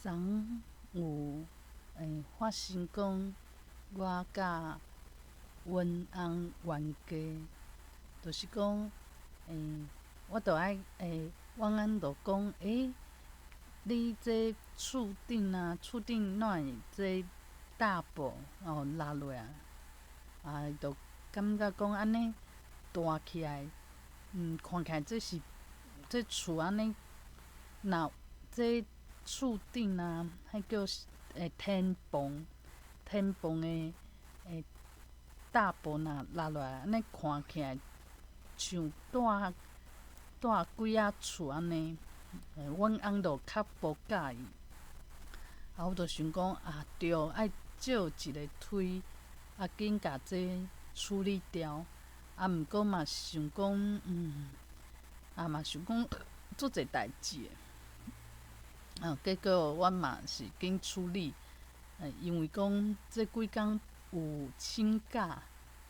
昨有發生講，我佮阮翁冤家，就是講，我著愛阮翁就講，你這厝頂啊，厝頂哪會這罩布哦落落來？啊，伊就感覺講按呢大起來，看起來這是這厝按呢，若這厝頂啊，彼叫天棚，天棚的罩布若落落來，按呢看起來像蹛蹛幾仔厝按呢，阮翁就較無佮意。啊，我就想講啊，對，愛借一个推，啊，緊共這處理掉。啊，毋過嘛想講，啊嘛想講足濟代誌的。啊，結果我嘛是緊處理，因為講這幾工有請假，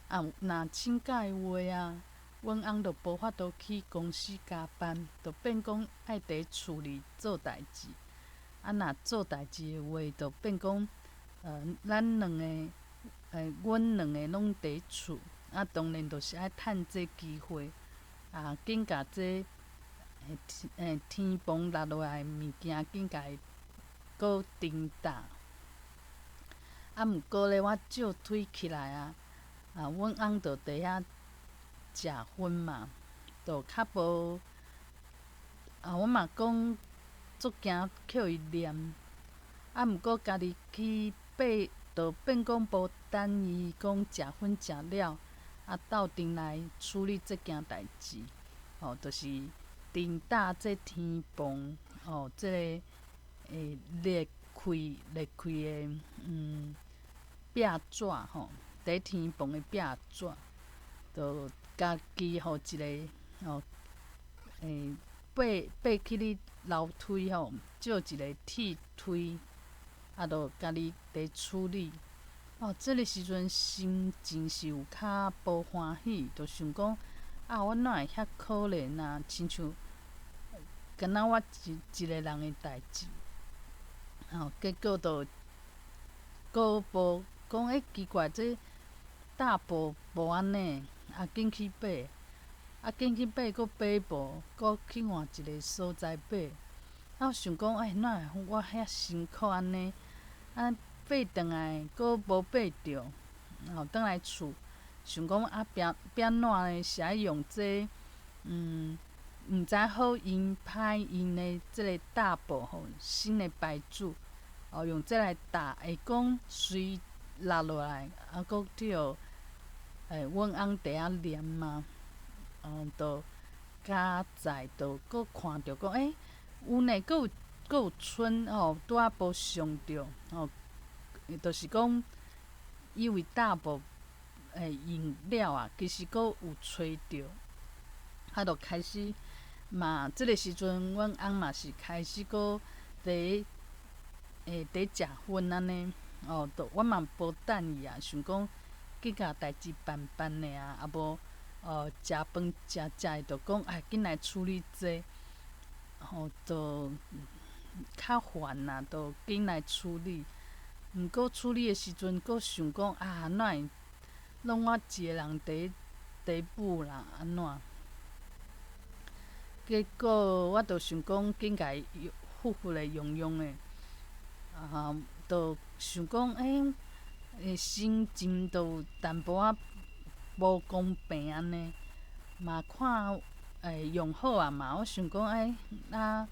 啊，若請假的話啊，阮翁就無法度去公司加班，就變講愛佇厝裡做代誌。啊，若做代誌的話，就變講，咱兩個，阮兩個攏佇厝，啊，當然就是愛趁這機會，啊，緊共這天棚落落來的物件，緊共伊閣釘罩。啊，毋過咧，我借推起來啊，啊，阮翁就佇遐食薰嘛，就較無，啊，我嘛講足驚予伊念，啊，毋過家己去買，就變講無等伊講食薰食了，啊，鬥陣來處理這件代誌，吼，就是釘罩這天棚，吼，這个裂開裂開的壁紙吼，佇天棚的壁紙，就家己予一个吼，爬爬去咧樓梯吼，借一个鐵推，啊，就家己佇處理。哦，這个時陣心情是有較無歡喜，就想講啊，我哪會遐可憐啊，親像敢若我一一个人的代誌。吼，結果就閣無講，奇怪，這罩布無按呢，啊，緊去買，啊，緊去買，閣買無，閣去換一个所在買。啊，我想講，哪會我遐辛苦按呢？啊，買轉來閣無買著，吼，轉來厝，想講啊，變變按怎呢？是愛用這，毋知好用歹用的這个罩布吼，新的牌子，哦，用這來罩，會講隨落落來，啊，閣去予阮翁佇遐念嘛，就加載，就閣看著講，有呢，閣有閣有賰吼，拄仔無傷著，吼，就是講以為罩布用了啊，其實閣有揣著，啊，就開始嘛，這个時陣阮翁嘛是開始閣佇佇食薰按呢，哦，就我嘛無等伊啊，想講緊共代誌辦辦的啊，啊無食飯食食，伊就講哎，緊來處理這，吼，就較煩啦，就緊來處理。毋過處理的時陣，閣想講啊，哪會攏我一個人佇佇舞啦，按怎？結果我就想講，緊共伊復復的用用的，啊，就想講，心情就有淡薄仔無公平按呢。嘛看用好啊嘛，我想講，啊，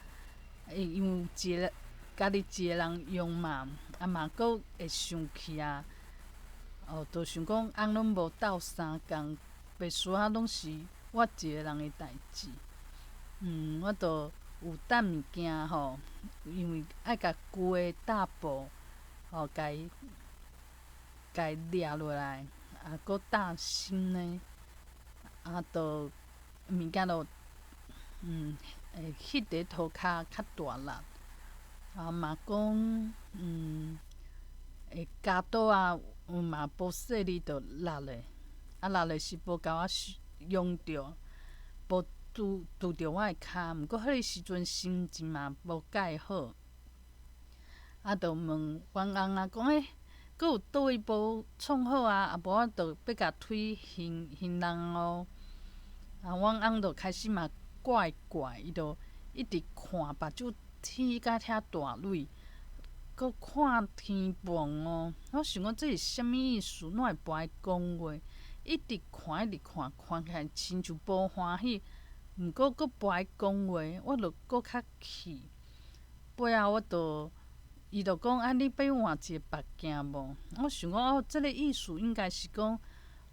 因為一个家己一个人用嘛，啊嘛閣會生氣啊，哦，就想講翁攏無鬥相共，袂輸啊，攏是我一个人的代誌。我就有擲物件吼，因為愛共舊的罩布吼，共伊共伊掠落來，啊，閣罩新的，啊，就物件就會翕佇塗跤較大力，啊嘛講，鉸刀仔嘛無細膩就落咧，啊落咧是無共我用著，無拄拄著我的跤，毋過彼个時陣心情嘛無蓋好，啊，就問阮翁啊，講欸，閣有佗位無創好啊，啊無我就欲共推還還人哦。啊，阮翁就開始嘛怪怪，伊就一直看，目睭天甲遐大蕊，閣看天棚哦。我想講這是啥物意思？哪會無愛講話？一直看，一直看，看起來親像無歡喜，毋過閣無愛講話，我就閣較氣。尾後我就，伊就講啊，你欲換一个目鏡無？我想講哦，這个意思應該是講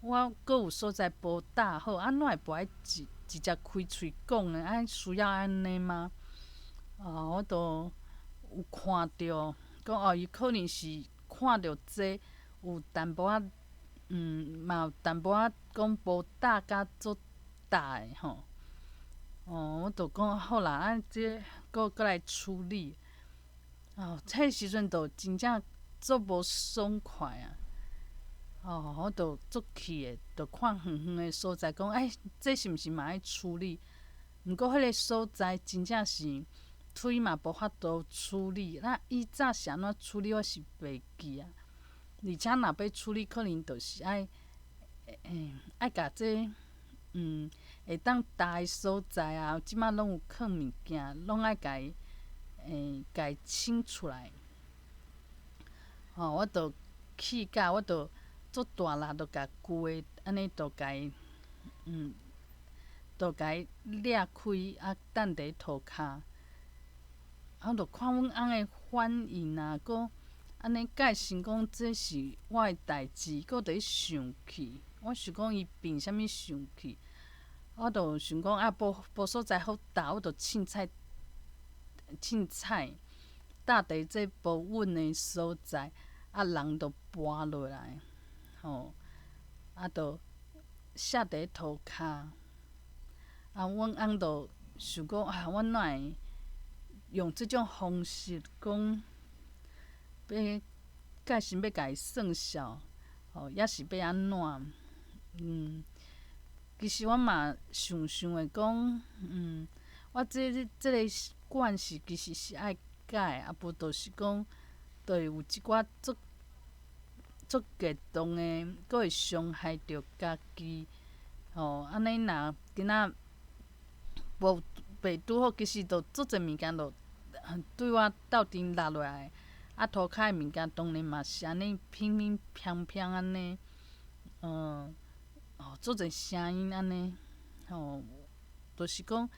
我閣有所在無搭好，啊，哪會無愛直直接開喙講呢？啊，需要按呢嗎？哦，我就有看著，講哦，伊可能是看著這有淡薄仔，嘛有淡薄仔講無搭甲足搭的吼。哦，我就講好啦，啊，這閣閣來處理。哦，彼時陣就真正足無爽快啊！哦，我就足氣的，就看遠遠的所在，講欸，這是毋是嘛愛處理？毋過彼个所在真正是推嘛無法度處理，那以早是按怎處理，我是袂記啊。而且若欲處理，可能就是愛，愛共這，會當踏的所在啊，這馬攏有囥物件，攏愛共伊，共伊清出來。吼，我就氣甲，我就足大力，就共舊的按呢，就共伊，就共伊掠開，啊，擲佇塗跤。啊，我就看阮翁的反應啊，閣按呢解釋講這是我的代誌，閣佇咧生氣。我想講伊憑啥物生氣？我就想講啊，無無所在好踏，我就凊彩凊彩踏佇這無穩的所在，啊，人就跋落來，吼，啊，就摔佇塗跤。啊，阮翁就想講啊，我哪會用這種方式講，欲決心欲共伊算數，吼，抑是欲按怎？其實我嘛想想會講，我這這个慣勢其實是愛改，啊無就是講，就會有一寡足足激動的，閣會傷害著家己，吼，按呢若今仔無袂拄好，其實就足濟物件就對我鬥陣落落來，啊，塗跤的物件當然嘛是按呢乒乒乓乓按呢，哦，足濟聲音按呢，吼，就是講，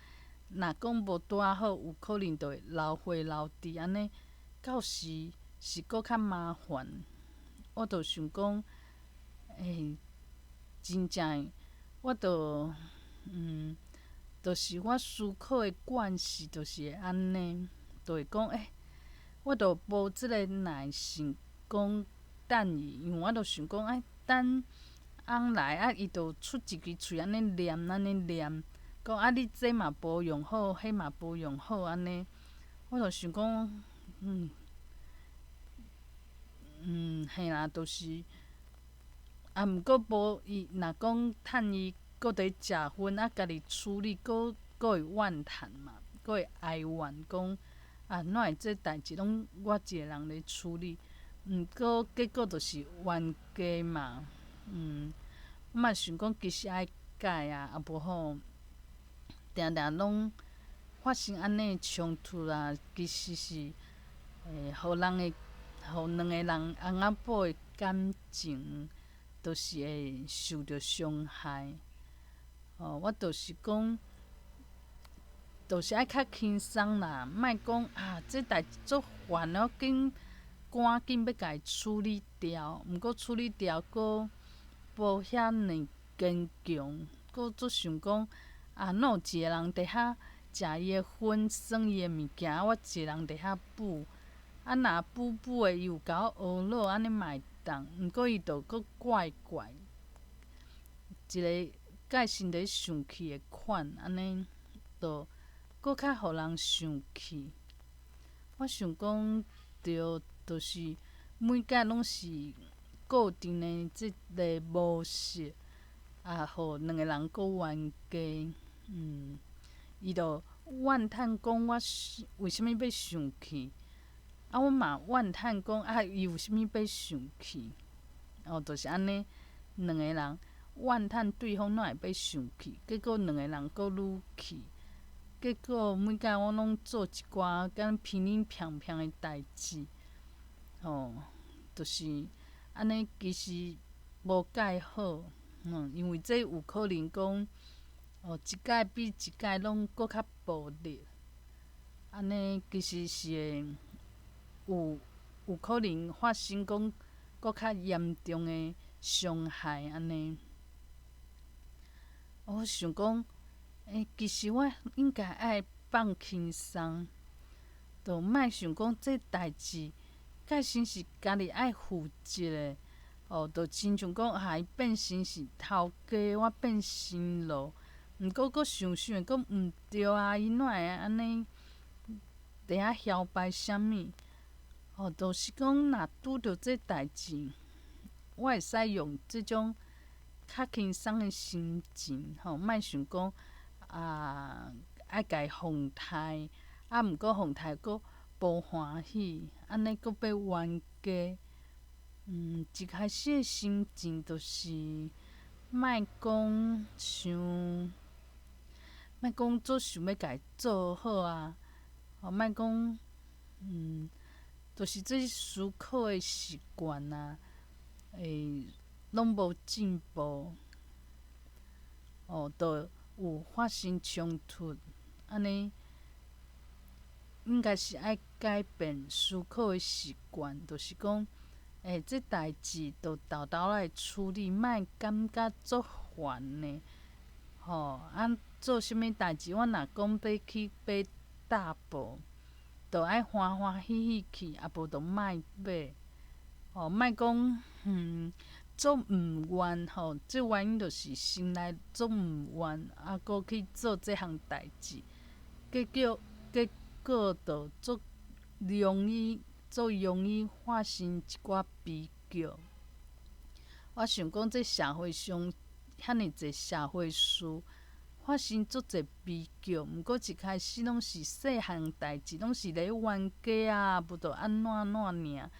若講無拄仔好，有可能就會流血流滴按呢，到時是閣較麻煩。我就想講，欸，真正，我就，就是我思考的慣勢就是會按呢，就會講，欸，我就無這个耐性講等伊，因為我就想講，愛等翁來啊，伊就出一支喙按呢念按呢念，講啊你這嘛無用好，彼嘛無用好按呢，我就想講，嘿啦，就是，啊，毋過無伊若講趁伊閣佇食薰啊，家己處理，閣閣會怨嘆嘛，閣會哀怨講啊，哪會這代誌攏我一个人咧處理？毋過結果就是冤家嘛。我嘛想講其實愛改啊，啊無吼，定定攏發生按呢衝突啊，其實是會予人的，予兩个人翁仔某的感情，都是會受著傷害。哦，我就是講，就是愛較輕鬆啦，莫講啊，這代誌足煩，我緊趕緊欲共伊處理掉，毋過處理掉，閣無遐爾堅強，閣足想講啊，若有一個人佇遐食伊的薰，耍伊的物件，我一個人佇遐補，啊若補補的伊有共我呵咾，按呢嘛會當，毋過伊就閣怪怪，一个蓋心佇生氣的款，按呢就閣較予人生氣。我想講，對，就是每擺攏是固定的這个模式，啊，予兩个人閣冤家，伊就怨嘆講我為啥物欲生氣，啊，阮嘛怨嘆講啊，伊有啥物欲生氣？哦，就是按呢，兩个人怨嘆對方哪會欲生氣，結果兩个人閣愈氣，結果每擺我攏做一寡敢乒鈴乓乓的代誌，吼，就是按呢，其實無蓋好，因為這有可能講，哦，一擺比一擺攏閣較暴力，按呢其實是會有可能發生講閣較嚴重的傷害按呢。我想講，欸，其實我應該愛放輕鬆，就莫想講這代誌，蓋先是家己愛負責的，哦，就親像講啊，伊變成是頭家，我變新郎，毋過閣想想閣毋對啊，伊哪會按呢佇遐囂擺啥物？哦，就是講若拄著這代誌，我會使用這種較輕鬆的心情，吼，莫想講啊愛共伊奉刣，啊，毋過奉刣閣無歡喜，按呢閣欲冤家。一開始的心情就是莫講傷，莫講足想欲共伊做好啊，吼，莫講，就是這思考的習慣啊，會攏無進步，哦，就有發生衝突，按呢應該是愛改變思考的習慣，就是講，欸，這代誌就沓沓來處理，莫感覺足煩的，吼，啊，做啥物代誌，我若講欲去買大寶，就愛歡歡喜喜去，啊無就莫買，吼，莫講，足毋願吼，這原因就是心內足毋願，啊，閣去做這項代誌，結果就足容易發生一寡悲劇。我想講，這社會上遐爾濟社會事發生足濟悲劇，毋過一開始攏是細項代誌，攏是咧冤家啊，無就按怎按怎爾，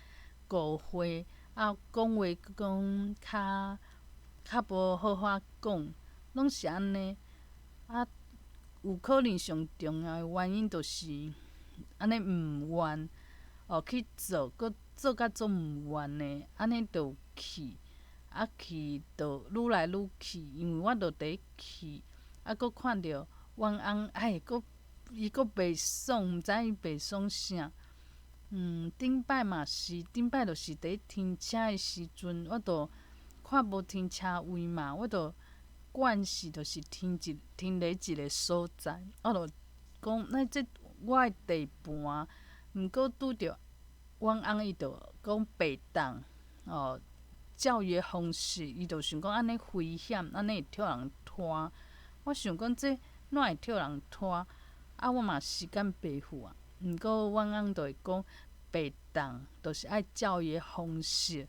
誤會啊，講話講較無好好講，攏是按呢。啊，有可能上重要的原因就是按呢毋願哦去做，閣做甲足毋願的，按呢就有氣，啊氣就愈來愈氣，因為我就佇咧氣，啊閣看著阮翁，哎，閣伊閣袂爽，毋知伊袂爽啥。頂擺嘛是，頂擺就是佇咧停車的時陣，我就看無停車位嘛，我就慣勢就是停佇一个所在，我就講，那這我的地盤，毋過拄著阮翁伊就講白擋，哦，照伊的方式，伊就想講按呢危險，按呢會予人拖。我想講這哪會予人拖？啊，我嘛時間白付啊。毋過阮翁就會講白擋，就是愛照伊的方式。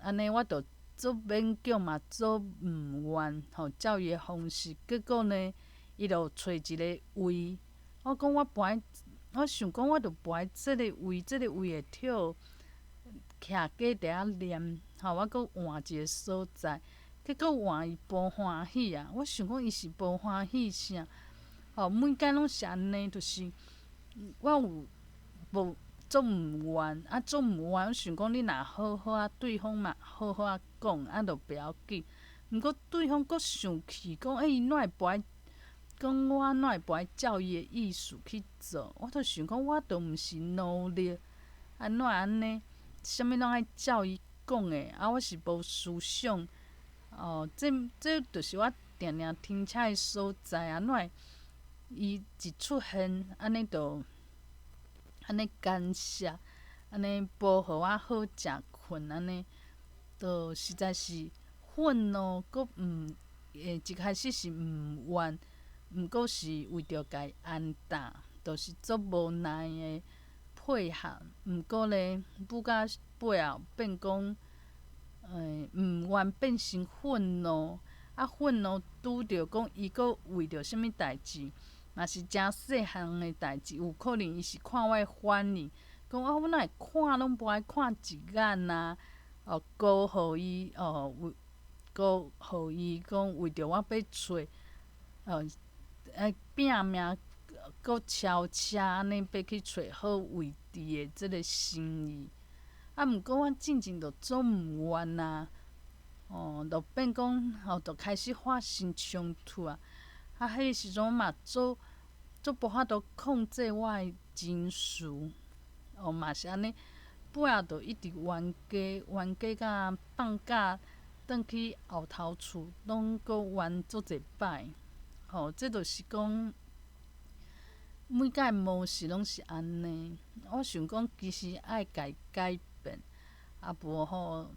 按呢我就足勉強嘛，足毋願吼，照伊的方式。結果呢，伊就揣一个位。我講我跋，我想講我就跋這个位，這个位會予徛家佇遐念，吼，我閣換一个所在。結果換伊無歡喜啊！我想講伊是無歡喜啥？吼，每擺攏是按呢，就是我有無足毋願，啊足毋願，我想講你若好好仔對方嘛好好仔講，啊就袂要緊。毋過對方閣生氣，講欸伊哪會跋？講我哪會跋照伊的意思去做？我就想講，我都毋是奴隸，啊哪會按呢？啥物攏愛照伊講的？啊，我是無思想。哦，這就是我定定停車的所在啊！哪會伊一出現，按呢就按呢干涉，按呢無予我好食睏，按呢，就實在是憤怒，閣毋會一開始是毋願，毋過是為著共伊安搭，就是足無奈的配合。毋過咧，舞到尾後變講，毋願變成憤怒，啊憤怒拄著講伊閣為著啥物代誌，嘛是誠細項的代誌，有可能伊是看我的反應，閣講啊，阮哪會看攏無愛看一眼啊？哦，辜予伊哦，為辜予伊講為著我欲揣，哦，愛拚命閣超車按呢欲去揣好位置的這个心意。啊，毋過我進前就足毋願啊，哦，就變講吼，就開始發生衝突啊。啊，彼個時陣我嘛足足無法度控制我的情緒，哦，嘛是按呢，尾仔就一直冤家，冤家甲放假轉去後頭厝，攏閣冤足濟擺，吼，這就是講每擺模式攏是按呢。我想講其實愛共伊改變，啊無吼，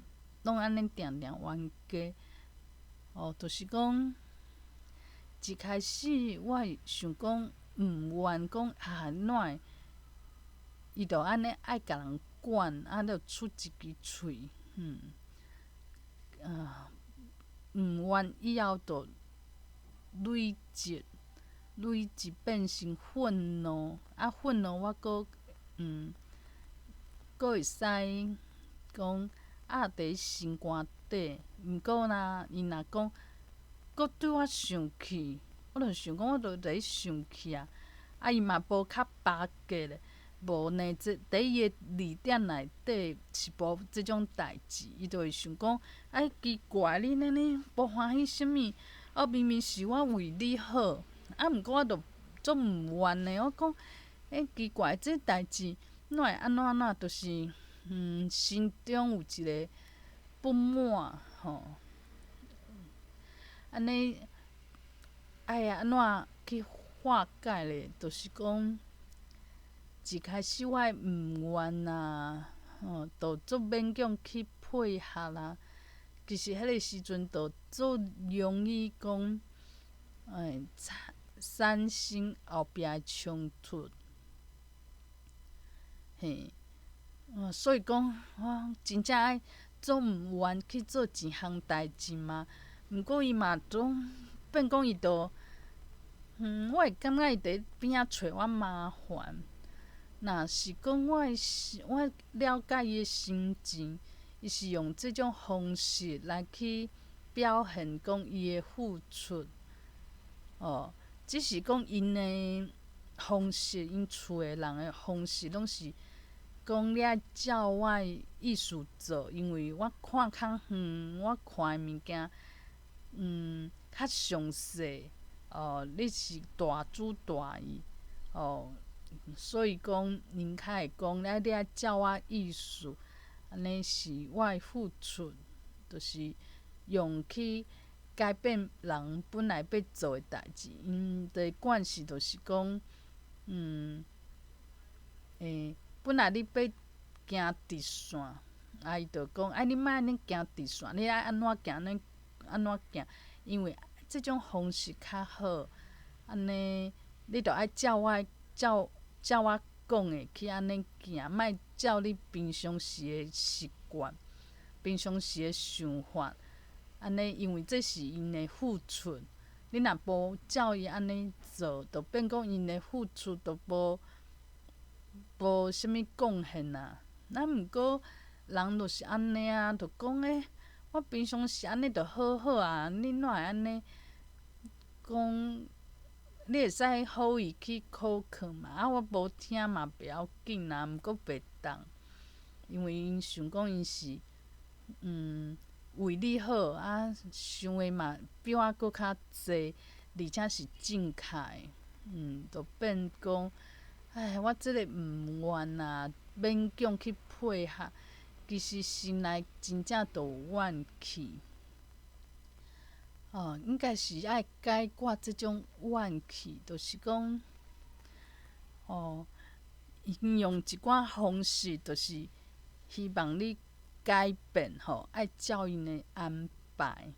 攏按呢定定冤家，哦，就是講一開始我會想講毋願講啊，哪會伊就按呢愛共人管，啊，就出一支喙，啊，毋願以後就累積累積變成憤怒，啊，憤怒我閣閣會使講壓佇心肝底，毋過若伊若講閣對我生氣，我就想講我就佇咧生氣啊，啊伊嘛無較巴結咧，無呢，這佇伊的字典內底是無這種代誌，伊就會想講，哎，奇怪，你按呢無歡喜啥物？哦，明明是我為你好，啊，毋過我就足毋願的，我講，欸，奇怪，這代誌哪會按怎按怎，就是心中有一个不滿吼，按呢愛按怎去化解咧？就是講一開始我的毋願啊，吼，就足勉強去配合啊。其實彼个時陣就足容易講，欸，產生後壁的衝突，嘿，所以講我真正愛足毋願去做一項代誌嘛。毋過伊嘛總變講伊就，我會感覺伊佇邊仔揣我麻煩。若是講我了解伊的心情，伊是用這種方式來去表現講伊的付出，哦，只是講𪜶的方式，𪜶厝的人的方式，攏是講你愛照我的意思做，因為我看較遠，我看的物件，較詳細，哦，你是大主大意，哦，所以講𪜶較會講，啊，你愛照我意思，按呢是我的付出，就是用去改變人本來欲做的代誌，𪜶的慣勢就是講，欸，本來你欲行直線，啊，伊就講，啊，你莫按呢行直線，你愛按怎行按呢按怎行，因為這種方式較好，按呢，你著愛照我照照我講的去按呢行，莫照你平常時的習慣、平常時的想法，按呢，因為這是𪜶的付出，你若無照伊按呢做，就變講𪜶的付出就無無啥物貢獻啊。啊，毋過人就是按呢啊，就講欸，我平常時按呢就好好啊，你哪會按呢講？你會使好意去苛刻嘛？啊，我無聽嘛袂要緊啊，毋過袂當，因為𪜶想講𪜶是為你好啊，想的嘛比我閣較濟，而且是正確的，就變講，唉，我這个毋願啊，勉強去配合，其實心內真正就有怨氣。哦，應該是愛解決這種怨氣，就是講，哦，𪜶用一寡方式，就是希望你改變吼，愛照𪜶的安排，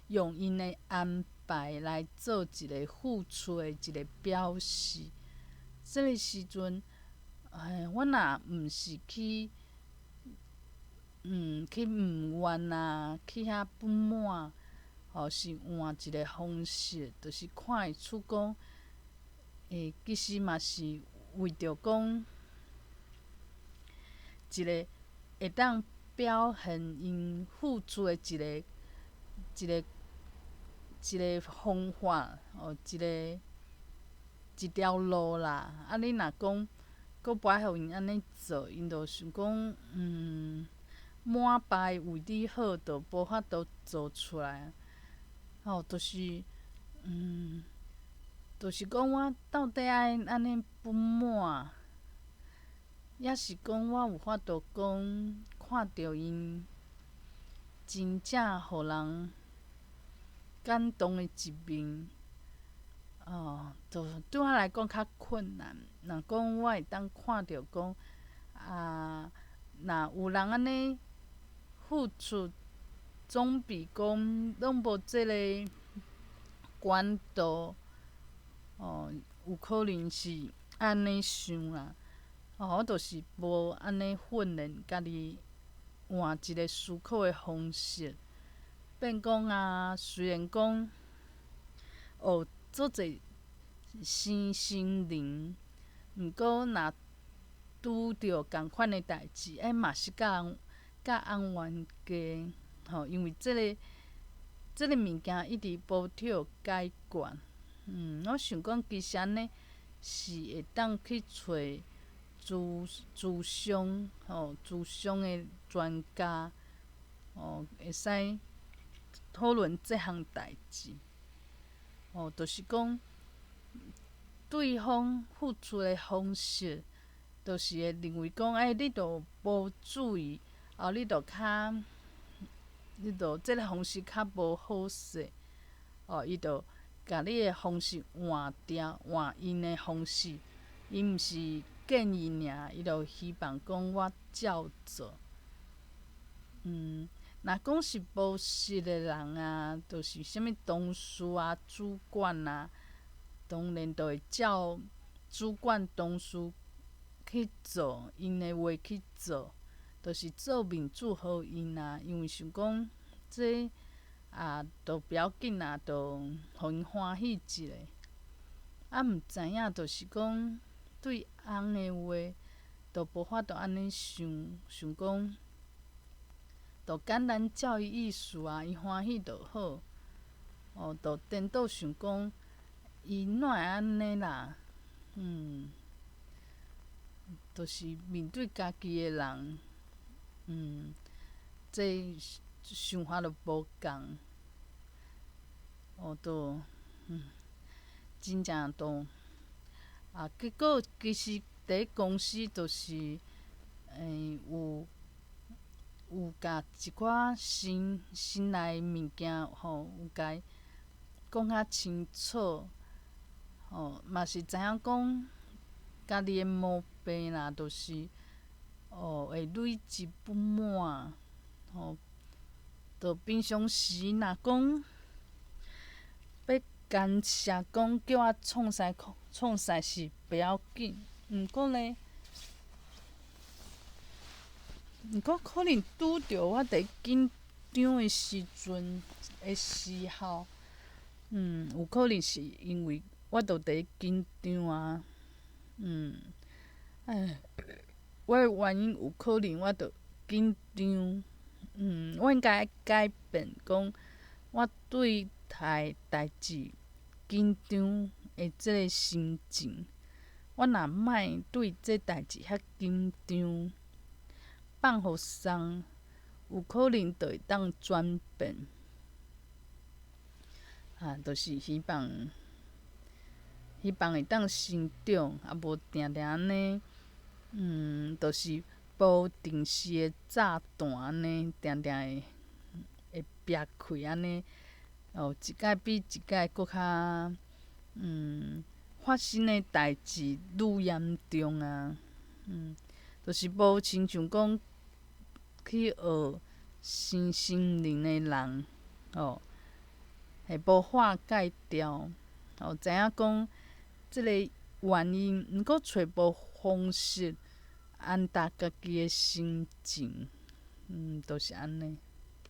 用𪜶的安排來做一个付出的一个表示。這个時陣，唉，我若毋是去，去毋願啊，去遐不滿，吼，是換一个方式，就是看會出講，欸，其實嘛是為著講，一个會當表現𪜶付出的一個方法，哦，一條路啦。啊，你若講閣無愛予𪜶按呢做，𪜶就想講，滿腹為你好，就無法度做出來。吼，就是講我到底愛按呢不滿，抑是講我有法度講看著𪜶真正予人感動的一面，哦，就對我來講較困難。若講我會當看著講，啊，若有人按呢付出，總比講攏無這个管道，哦，有可能是按呢想啦。哦，我就是無按呢訓練家己換一个思考的方式，變講啊，雖然講學足濟身心靈，毋過若拄著仝款的代誌，欸嘛是佮人佮翁冤家，吼，因為這个物件一直無去解決。我想講其實按呢是會當去揣諮商吼，諮商的專家，吼，會使討論這項代誌。哦，就是講對方付出的方式，就是會認為講，欸，你著無注意，哦，你著這个方式較無好勢，哦，伊就共你的方式換掉，換𪜶的方式，伊毋是建議爾，伊就希望講我照做。若講是無識的人啊，就是啥物同事啊、主管啊，當然就會照主管、同事去做，𪜶的話去做，就是做面子予𪜶啊，因為想講這啊，都不要緊啊，就予𪜶歡喜一下。啊，毋知影就是講對翁的話，就無法度按呢想，想講，就簡單照伊意思啊，伊歡喜就好。哦，就顛倒想講，伊哪會按呢啦？就是面對家己的人，這想法就無仝。哦，就真正都啊，結果其實佇公司就是，有共一寡新來的物件吼，有共伊講較清楚，吼，嘛是知影講家己的毛病啦，就是哦會累積不滿，吼，就平常時若講欲干涉講叫我創啥創啥是袂要緊，毋過呢，毋過可能拄著我佇緊張的時陣的時候，有可能是因為我著佇緊張啊，哎，我的原因有可能我著緊張，我應該改變講我對待代誌緊張的這个心情，我若莫對這代誌遐緊張，放予鬆，有可能就會當轉變。啊，就是希望會當成長，啊無定定按呢，就是無定時的炸彈按呢，定定會煏開按呢，哦，一擺比一擺閣較，發生的代誌愈嚴重啊，就是無親像講去學身心靈的人，哦，會無化解掉，哦，知影講這个原因，毋過揣無方式安達家己的心情，就是按呢。